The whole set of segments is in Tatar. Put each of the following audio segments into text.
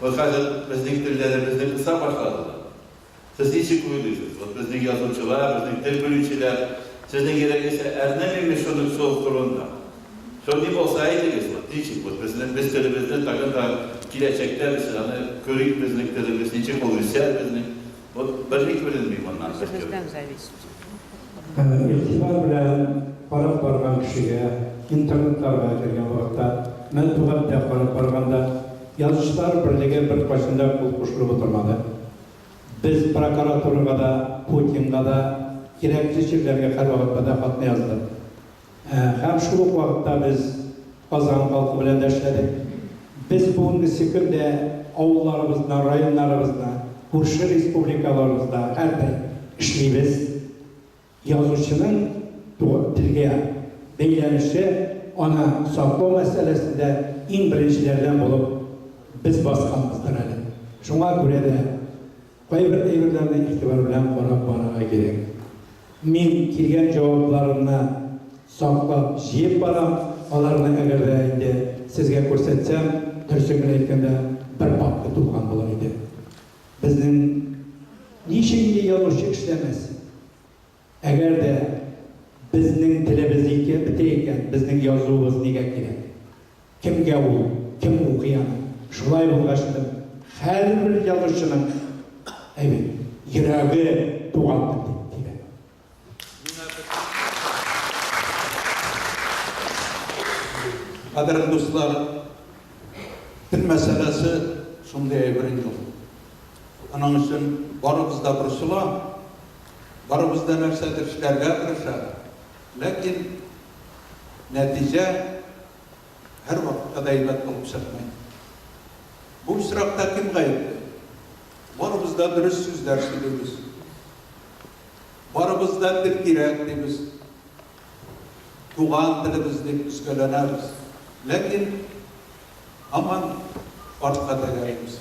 Вот хәзер безнең телләребезне кыса башладылар. Сез ничек уйлыйсыз? Вот безнең язучылар, безнең тел белүчеләр, сезнең йөрәгегез әрнемиме шуның шул турында? Шул ни булса әйтегез, вот ничек вот безне, без телебезне тагын да киләчәктә без аны күрик безнең телебез ничек ул үсәр безнең. Вот берни күренми моннан соң кебек. Үзебездән зависит. Игътибар белән карап барган кешегә, интернетларга кергән вакытта, матбугатта карап барганда, Язучылар берлеге беркайчан да кул кушырып утырмады. Без прокуратурага да, Путинга да, кирәкле җирләргә һәрвакытта да хатны яздык. Һәм шул ук вакытта без Казан халкы белән дә эшләдек. Без бүгенгесе көндә авылларыбызда, районнарыбызда, күрше республикаларыбызда һәрдаим эшлибез. Язучының туган телгә бәйләнеше, аны саклау мәсьәләсендә иң беренчеләрдән булып без басканбыздыр әле. Шуңа күрә дә кайбер әйберләрне игътибар белән карап барырга кирәк. Мин килгән җавапларымны саклап, җыеп барам, аларны әгәр дә инде сезгә күрсәтсәм, дөресен генә әйткәндә, бер папка тулган булыр иде. Безнең ничек инде язучы эшләмәс? Әгәр дә безнең телебез ике бетә икән, безнең язуыбыз нигә кирәк? Кемгә ул, кем укый аны? Шулай булгач та, һәрбер язучының, әйбәт, йөрәге туган тел дип тибә. Кадерле дуслар, тел мәсьәләсе шундый әйбер инде ул. Аның өчен барыбыз да борчыла, барыбыз да нәрсәдер эшләргә тырыша. Ләкин нәтиҗә һәрвакытта да әйбәт булып чыкмый. Бу очракта кем гаепле? Барыбыз да дөрес сүзләр сөйлибез. Барыбыз да тел кирәк дибез. Туган телебез дип өзгәләнәбез. Ләкин һаман артка тәгәрибез.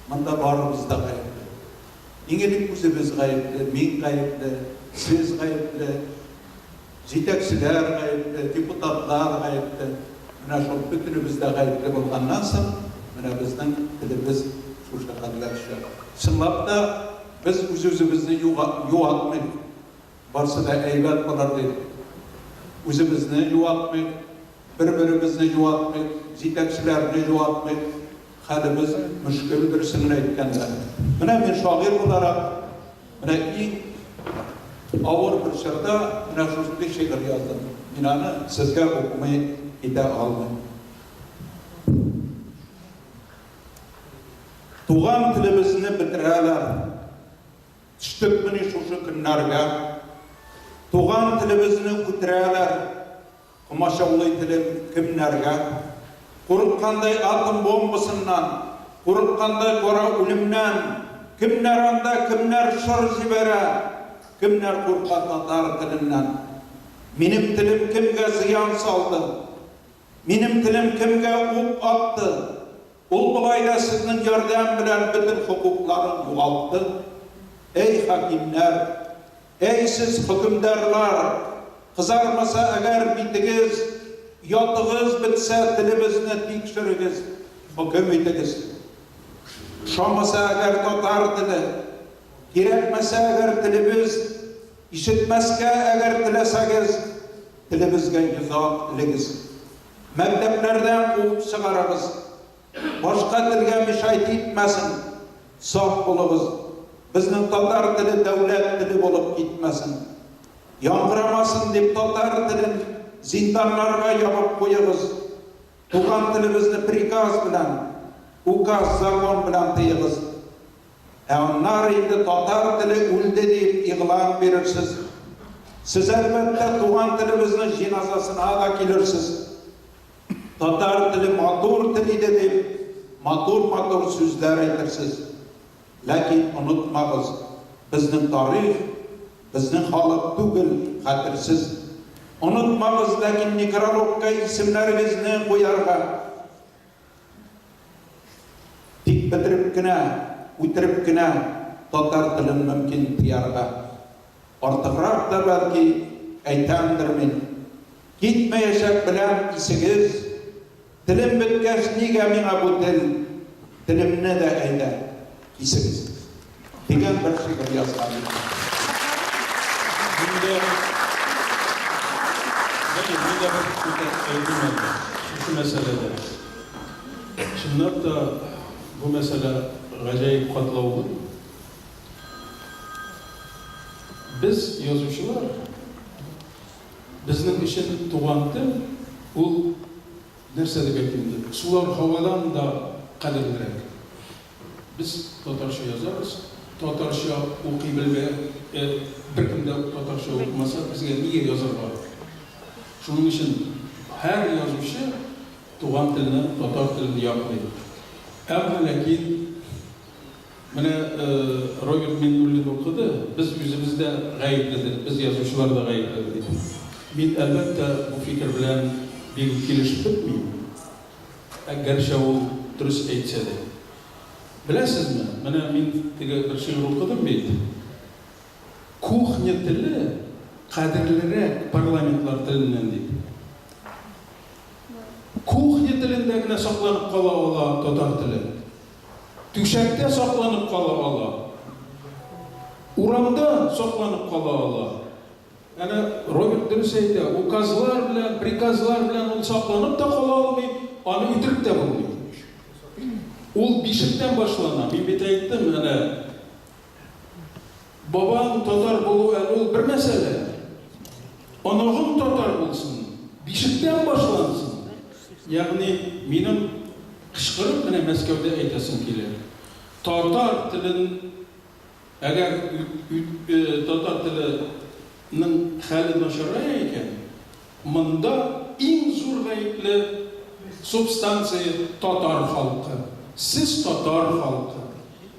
Монда барыбыз да гаепле. Иң элек үзебез гаепле, мин гаепле, сез гаепле, җитәкчеләр гаепле, депутатлар гаепле. Менә шул бөтенебез дә гаепле булганнан соң, менә безнең телебез шушы хәлгә төшә. Чынлап та, Без үз-үзебезне юатмыйк, барсы да әйбәт булыр дип. Үзебезне юатмыйк, бер-беребезне юатмыйк, җитәкчеләрне юатмыйк. Хәлебез мөшкел, дөресен генә әйткәндә. Менә мин шагыйрь буларак, менә иң авыр бер чорда менә шушындый шигырь яздым. Мин аны сезгә укымый китә алмыйм. Туган телебезне бетерәләр. Төштекмени шушы көннәргә? Туган телебезне үтерәләр. Комачаулый телем кемнәргә? Курыккандай атом бомбасыннан, Курыккандай кара үлемнән, Кемнәр анда, кемнәр шыр җибәрә, Кемнәр курка татар теленнән? Минем телем кемгә зыян салды? Минем телем кемгә ук атты? Ул болай да сезнең ярдәм белән бөтен хокукларын югалтты. Әй, хакимнәр! Әй, сез, хөкемдарлар! Кызармаса әгәр битегез, оятыгыз бетсә, телебезне тикшерегез, хөкем итегез. Ошамаса әгәр татар теле, кирәкмәсә әгәр телебез, ишетмәскә әгәр теләсәгез, Телебезгә йозак элегез. Мәктәпләрдән куып чыгарыгыз. Башка телгә мешайт итмәсен. Сак булыгыз. Безнең татар теле дәүләт теле булып китмәсен. Яңгырамасын дип татар телен зинданнарга ябып куегыз. Туган телебезне приказ белән, указ, закон белән тыегыз. Ә аннары инде татар теле үлде дип игълан бирерсез. Сез, әлбәттә, туган телебезнең җиназасына да килерсез. Татар теле матур тел иде дип, матур-матур сүзләр әйтерсез. Ләкин онытмагыз, безнең тарих, безнең халык түгел, хәтерсез. Онытмагыз, ләкин некрологка исемнәрегезне куярга. Тик бетереп кенә, үтереп кенә татар телен мөмкин тыярга. Артыграк та, бәлки, әйтәмдер мин. Китмәячәк, беләм, исегез. Телем беткәч, нигә миңа бу тел? Телемне дә әйдә, кисегез. Дигән бер шигырь язган идем. Мин дә, әйе, мин дә бер сүз әйтим әле шушы мәсьәләдә. Чынлап та, бу мәсьәлә гаҗәеп катлаулы. Без, язучылар, безнең өчен туган тел ул, нәрсә дип әйтим инде, сулар һавадан да кадерлерәк. Без татарча язабыз, татарча укый белмә, беркем дә татарча укымаса, безгә нигә язарга? Шуның өчен һәр язучы туган телне, татар телен яклый. Әмма ләкин менә Роберт Миңнуллин укыды, без үзебез дә гаепледер, без язучылар да гаепледер дип. Мин, әлбәттә, бу фикер белән бик үк килешеп бетмим. Ә гәрчә ул дөрес әйтсә дә. Беләсезме, менә мин теге бер шигырь укыдым бит. Кухня теле кадерлерәк парламентлар теленнән дип. Кухня телендә генә сакланып кала ала татар теле. Түшәктә сакланып кала ала. Урамда сакланып кала ала. Әнә Роберт дөрес әйтә, указлар белән, приказлар белән ул сакланып та кала алмый, аны үтереп тә булмый. Ул бишектән башлана. Мин бит әйттем, әнә бабаң татар булу әле ул бер мәсьәлә. Оныгың татар булсын, бишектән башлансын. Ягъни минем кычкырып менә Мәскәүдә әйтәсем килә. Татар телен Әгәр татар теленең хәле начарая икән, монда иң зур гаепле субстанция татар халкы. Сез татар халкы.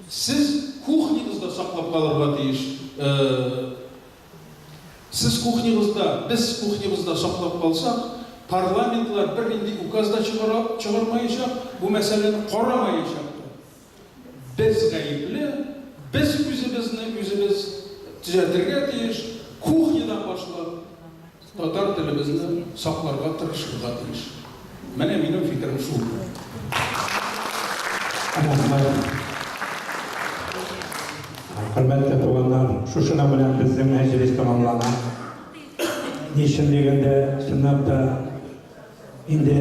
Сез кухнягызда саклап калырга тиеш. Сез кухнягызда, без кухнябызда саклап калсак, парламентлар бернинди указ да чыгармаячак, бу мәсьәләне карамаячак та. Без гаепле, без үзебезне үзебез төзәтергә тиеш, кухнядан башлап, татар телебезне сакларга тырышырга тиеш. Менә минем фикерем шул. Рәхмәт. Хөрмәтле туганнар, шушының белән безнең мәҗлес тәмамлана. Ни өчен дигәндә, чынлап та, Инде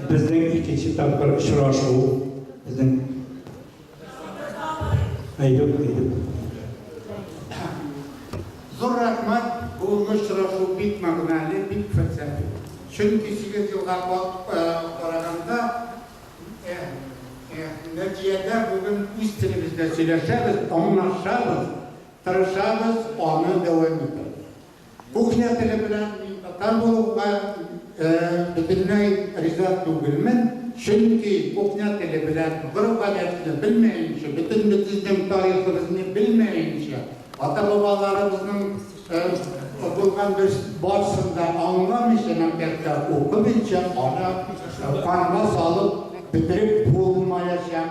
безнең икенче тапкыр очрашу, безнең Әйдүк, әйдүк. Зур рәхмәт, бүгенге очрашу бик мәгънәле, бик фәлсәфи. Чөнки 8 елга караганда, нәтиҗәдә бүген үз телебездә сөйләшәбез, аңлашабыз, тырышабыз аны дәвам итәргә. Кухня теле белән мин татар булуга бөтенләй риза түгелмен, чөнки кухня теле белән гореф-гадәтне белмәенчә, бөтен безнең тарихыбызны белмәенчә, ата-бабаларыбызның булган барсын да аңламыйча, мәктәптә укымыйча, аны канга салып бетереп булмаячак.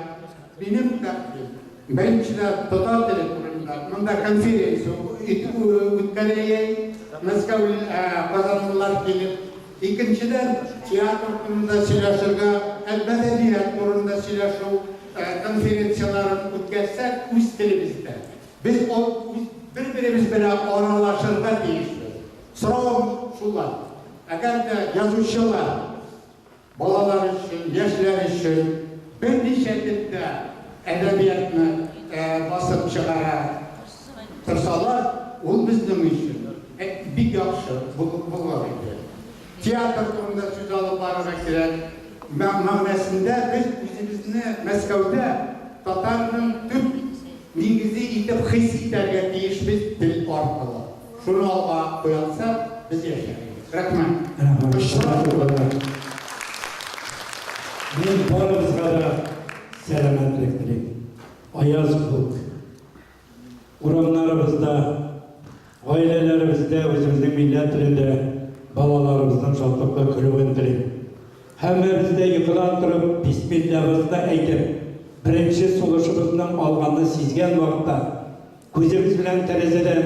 Минем тәкъдим, беренчедән, татар теле турында монда конференция үткәрәйек, Мәскәү, казанлылар килеп. Икенчедән, театр турында сөйләшергә, мәдәният турында сөйләшү конференцияләрен үткәрсәк, үз телебездә. Без бер-беребез белән аралашырга тиешбез. Соравым шулай, әгәр дә язучылар Балалар өчен, яшьләр өчен берничә телдә әдәбиятны басып чыгара торсалар, ул безнең өчен бик яхшы булыр иде. Театр турында сүз алып барырга кирәк мәгънәсендә без үзебезне Мәскәүдә татарның төп нигезе итеп хис итәргә тиешбез тел аркылы. Шуны алга куя алсак, без яшәр идек. Рәхмәт. Рәхмәт. Мин барыгызга да сәламәтлек телим. Аяз күк. Урамнарыбызда, гаиләләребездә үзебезнең милләт телендә балаларыбызның шатлыклы көлүен телим. Һәммәбез дә йокыдан торып, бисмиллабызны әйтеп, беренче сулышыбызның алганны сизгән вакытта, Күзебез белән тәрәзәдән,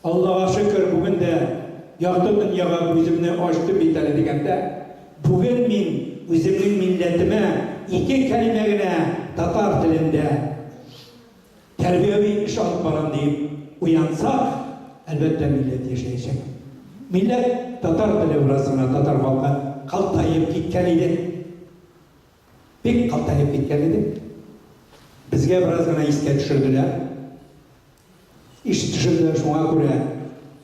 Аллага шөкер, бүген дә якты дөньяга күземне ачтым бит әле дигәндә, бүген мин үземнең милләтемә, ике кәлимә генә татар телендә тәрбияви эш алып барам диеп уянсак, әлбәттә, милләт яшәячәк. Милләт татар теле бераз гына татар халкы кылтаеп киткән иде. Бик кылтаеп киткән иде. Безгә бераз гына искә төшерделәр. Иш төшерделәр, шуңа күрә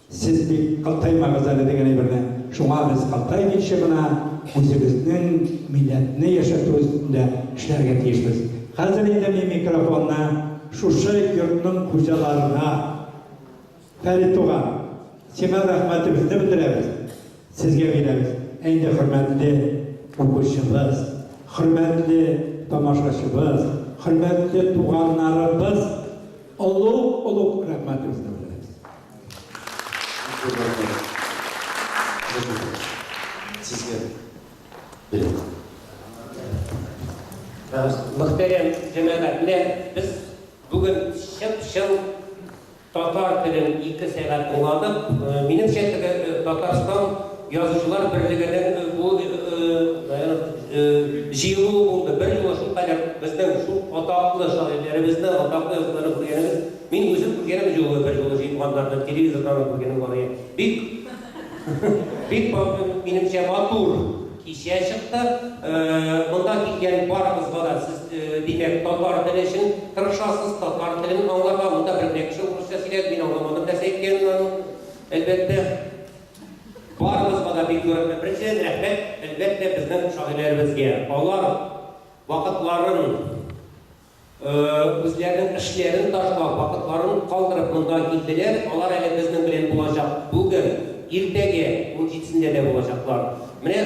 сез бик кылтаймагыз әле дигән әйберне. Шуңа без кылтаймыйча гына үзебезнең милләтне яшәтү өстендә эшләргә тиешбез. Хәзер инде мин микрофонны шушы йортның хуҗаларына, Фәрит туган, сиңа рәхмәтебезне белдерәбез, сезгә бирәбез. Ә инде хөрмәтле укучыбыз, хөрмәтле тамашачыбыз, хөрмәтле туганнарыбыз, олуг-олуг рәхмәтебезне белдерәбез. Зур рәхмәт. Рәхмәт. Сезгә билет. Мөхтәрәм җәмәгать, менә без бүген чып-чын Татар телен ике сәгать тыңладык. Минемчә, теге Татарстан Язучылар берлегенең бу җыелуы булды. Бер юлы шулкадәр безнең шул атаклы шагыйрьләребезне, атаклы язучыларны күргәнебез, мин үзем күргәнем юк бер юлы җыелганнарны, телевизордан гына күргәнем бар иде. Бик, бик, минемчә, матур кичә чыкты. Монда килгән барыгызга да сез, димәк, татар теле өчен тырышасыз, татар телен аңларга. Монда бер генә кеше урысча сөйләде, мин аңламадым нәрсә әйткәнен аның, әлбәттә. Барыгызга да бик зур рәхмәт. Беренчедән, рәхмәт, әлбәттә, безнең шагыйрьләребезгә. Алар вакытларын, Үзләренең эшләрен ташлап, вакытларын калдырып монда килделәр, алар әле безнең белән булачак бүген, иртәгә, унҗидесендә дә булачаклар. Менә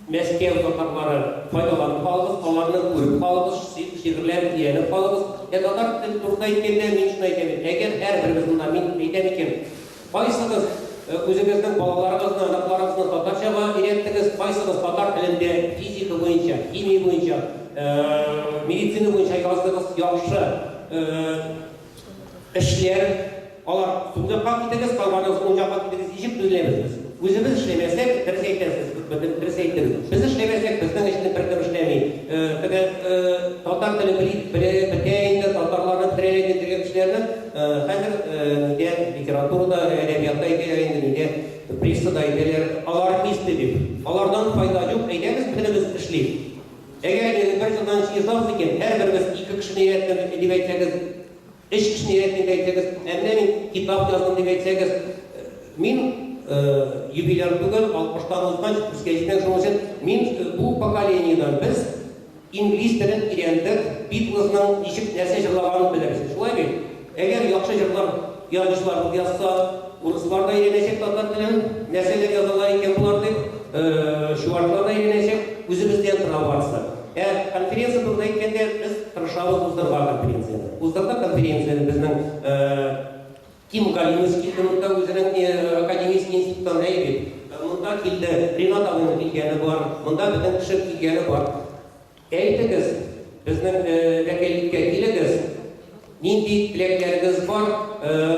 Мәскәү татарлары, файдаланып калыгыз, аларны күреп калыгыз, шигырьләрен өйрәнеп калыгыз. Ә татар теле турында әйткәндә, мин шуны әйтәм бит, әгәр һәрберебез монда, мин әйтәм икән, Кайсыгыз үзегезнең балаларыгызны, оныкларыгызны татарчага өйрәттегез, кайсыгыз татар телендә физика буенча, химия буенча, медицина буенча яздыгыз, яхшы эшләр, алар сул якка китегез, калганыгыз уң якка китегез, ничек төзеләбез без? Үзебез эшләмәсәк, дөрес әйтәсез, дөрес әйттегез. Без эшләмәсәк, безнең өчен беркем эшләми. Теге татар теле бетә инде, татарларны бетерәләр инде дигән кешеләрне Хәзер нидә литературада, әдәбиятта әйтәләр инде, нидә прессада әйтәләр, алармисты дип. Алардан файда юк, әйдәгез бөтенебез эшлик. Әгәр бер елдан җыелабыз икән, һәрберебез ике кешене өйрәттем дип әйтсәгез, өч кешене өйрәттем дип әйтсәгез, ә менә мин китап яздым дип әйтсәгез, мин юбиляр түгел, алтмыштан узган, җитмешкә җиткән, шуның өчен мин бу поколениедән без Инглиз телен өйрәндек, Битлзның ничек, нәрсә җырлаганын белерсез, шулай бит? Әгәр яхшы җырлар язучыларыбыз язса, урыслар да өйрәнәчәк татар телен, нәрсәләр язалар икән болар дип, чуашлар да өйрәнәчәк, үзебездән тора барысы. Ә конференция турында әйткәндә, без тырышабыз уздырырга конференцияне. Уздырдык конференцияне безнең Ким Галимович килде монда үзенең академический институттан, әйе бит. Монда килде, Ринат абыйның килгәне бар, монда безнең кеше килгәне бар. Әйтегез, безнең вәкиллеккә килегез, нинди теләкләрегез бар,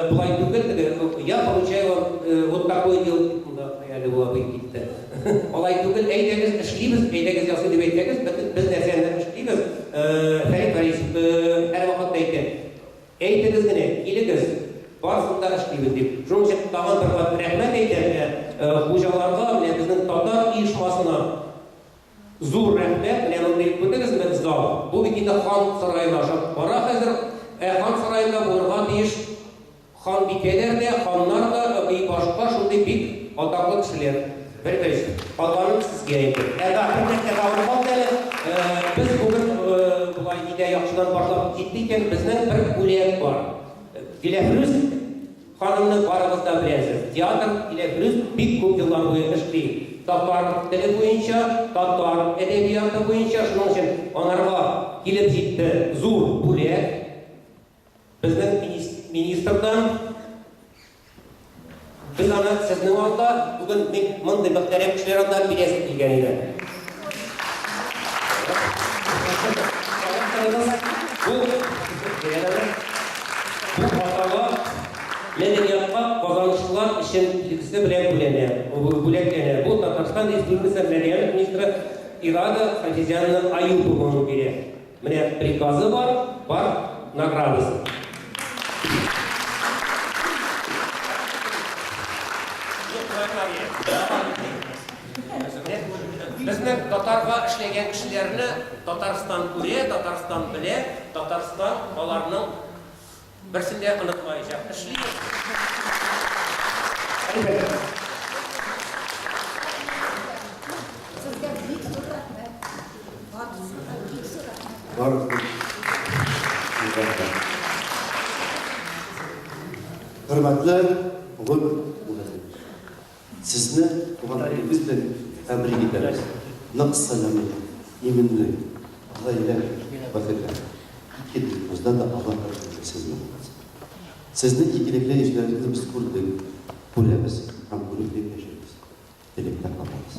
болай түгел теге, я поручаю вам вот такое дело, дип монда әле ул абый китте. Алай түгел, әйдәгез, эшлибез, әйдәгез ясый дип әйтсәгез, без нәрсәне эшлибез, Фәрит Борисов һәрвакытта әйтә. Әйтегез генә, килегез, барысын да эшлибез, дип. Шуның өчен тагын бер кат рәхмәт әйтәм менә хуҗаларга, менә безнең татар оешмасына зур рәхмәт. Менә мондый, күрдегезме, зал? Бу бит инде хан сараена ошап бара хәзер. Ә хан сараенда булырга тиеш ханбикәләр дә, ханнар да и башка шундый бик атаклы кешеләр. Бер эш. Калганын сезгә инде. Ә да, бер нәрсә тагын калды әле. Без бүген болай нидә яхшыдан башлап киттек икән, безнең бер бүләк бар. Диләфрүз ханымны барыгыз да беләсез. Театр Диләфрүз бик күп еллар буе эшли. Татар теле буенча, татар әдәбияты буенча, шуның өчен анарга килеп җитте зур бүләк. Безнең министрдан без аны сезнең алда бүген мин мондый мөхтәрәм кешеләр алдында бирәсе килгән иде. Бу бу атама мәдәниятка казанышлар өчен билгесе белән бүләнә, бүләкләнә. Бу Татарстан Республикасы мәдәният министры. Ирада Хафизяновна Аюпованы бирә. Менә приказы бар, бар наградасы. Безнең татарга эшләгән кешеләрне Татарстан күрә, Татарстан белә, Татарстан аларның берсен дә онытмаячак. Эшли. Сезгә бик зур рәхмәт. Барыгызга бик зур рәхмәт. Барыгызга рәхмәт. Хөрмәтле Гомер Мулләтович, сезне туган көнегез белән тәбрик итәбез. Нык сәламәтлек, иминлек, гаилә бәхете, ике дөньябызда да Аллаһ рәхмәте сезнең булсын. Сезнең игелекле эшләрегезне без күрдек, күрәбез һәм күреп яшәрбез. Теләктә калабыз.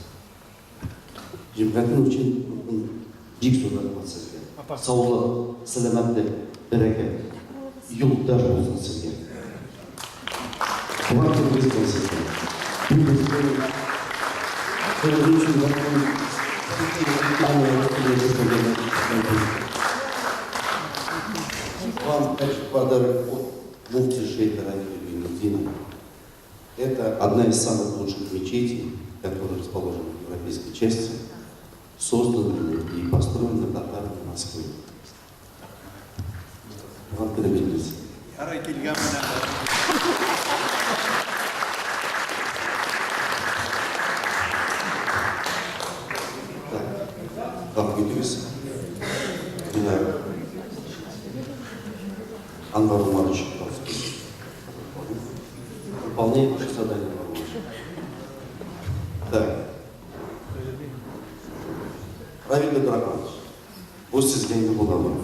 Җөмгәтен өчен бик зур рәхмәт сезгә. Саулык, сәламәтлек, бәрәкәт, юлдаш булсын сезгә. Туган көнегез белән сезне. Бу безнең көнебез өчен Вам хочу подарок от муфти шейха Равиля Гайнутдинова. Это одна из самых лучших мечетей, которая расположена в европейской части, созданная и построена татарами Москвы. Вам көнегез. Ярай килгән менә. Так, гафу итегез. Менә Анвар Умарович выполняет ваше задание, Анвар Умарович. Так. Равиль Габдрахманович, бу сезгә инде буламы?